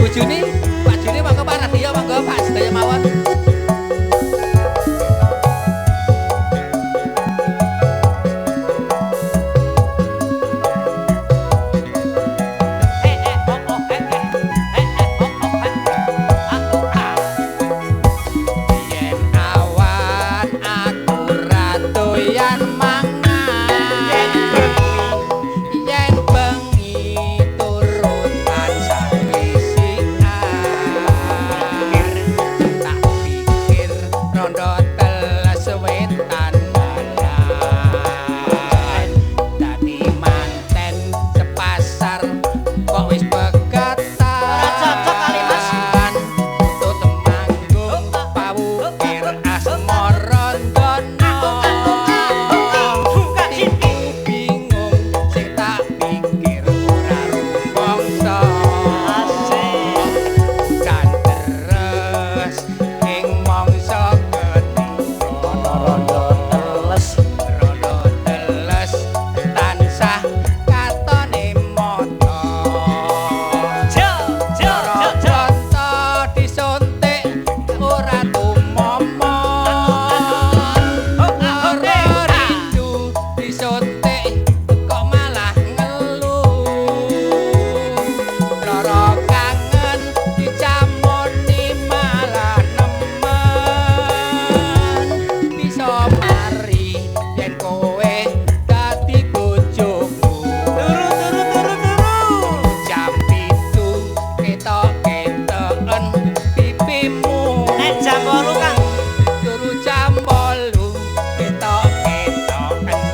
Bu Juni, Pak Juni monggo Pak Radiyo monggo Pak sedaya mawon. Yen awan aku ra doyan mangan, yen bengi turu tansah klisikan, tak pikir rondo teles wetan balan, dadi manten sepasar kok wis pegatan. Ora cocok kali, Mas. Tutut manggung pawukir asmara ndono. Atiku bingung sing tak pikir ora rumangsa. Udan deres ing mangsa ketiga. Rondo teles. Rondo teles tansah katone mata. Jo jo jo jo. Bronto disuntik ora tumama. Ora rindu disuntik kok malah ngelu. Lara kangen dicamoni malah nemen. Bisa mari yen kowe dadi bojoku. Turu turu turu turu. Jam 7 ketok-ketoken pipimu. Nek jam 8 Kang. Turu jam 8 ketok-ketoken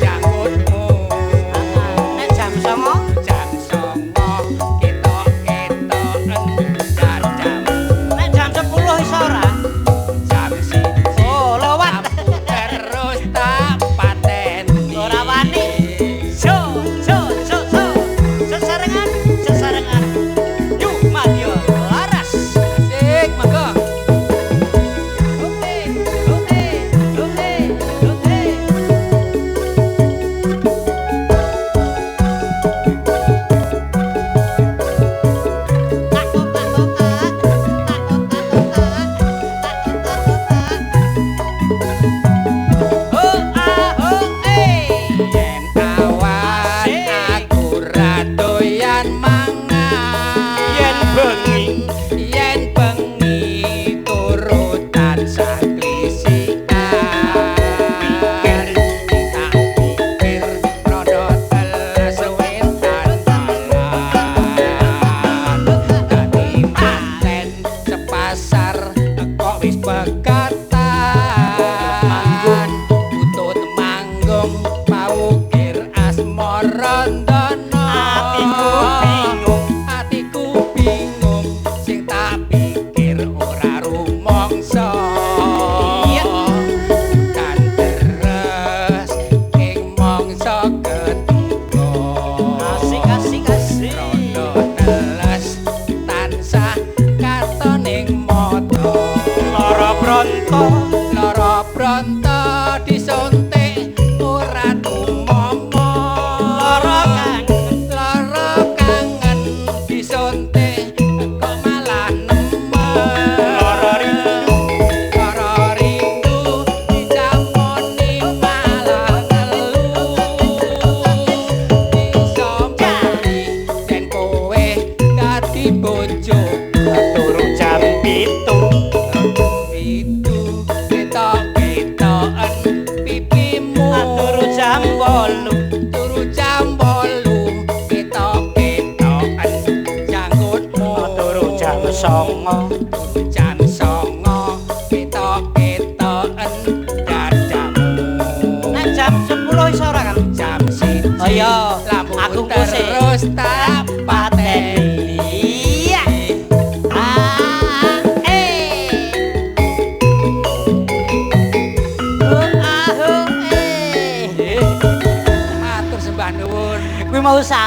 janggutmu. Nek jam 9. Jam 9 ketok-ketoken dadamu. Nek jam 10 iso ora? Jam 1 Oh, lewat. lampu terus tak pateni. Ora wani. Jo jo jo jo. Sesarengan sesarengan. Yuk Madya Laras. Asik, monggo. Oke oke oke oke. Oh ah oh eh. Yen awan Asik. aku ra doyan mangan, Yen bengi. Yen bengi turu tansah klisikan, tak pikir rondo teles wetan balan, dadi manten sepasar kok wis pegatan, butut manggung pawukir asmara ndono. Atiku bingung. Atiku bingung sing tak pikir ora rumangsa. Iya. Udan deres ing mangsa ketiga. Asik asik asik. Rondo teles tansah katon ing mata. Lara bronto. Lara bronto disuntik ora tumama. Lara kangen. Lara kangen disuntik kok malah nemen. Lara rindu. Lara rindu dicamoni malah ngelu. Bisa mari yen kowe dadi bojoku. Turu jam 7. 7 ketok-ketoken pipimu. Turu jam 8. Turu jam 8 ketok-ketoken janggutmu. Turu jam 9. Turu jam 9 ketok-ketoken dadamu. Nek jam 10 iso ora Kang? Jam 1 Oh iya, lampu aku ngko sik. terus tak pateni. Iya. Ah eh. Oh ah oh eh. Matur sembah nuwun. Kuwi mau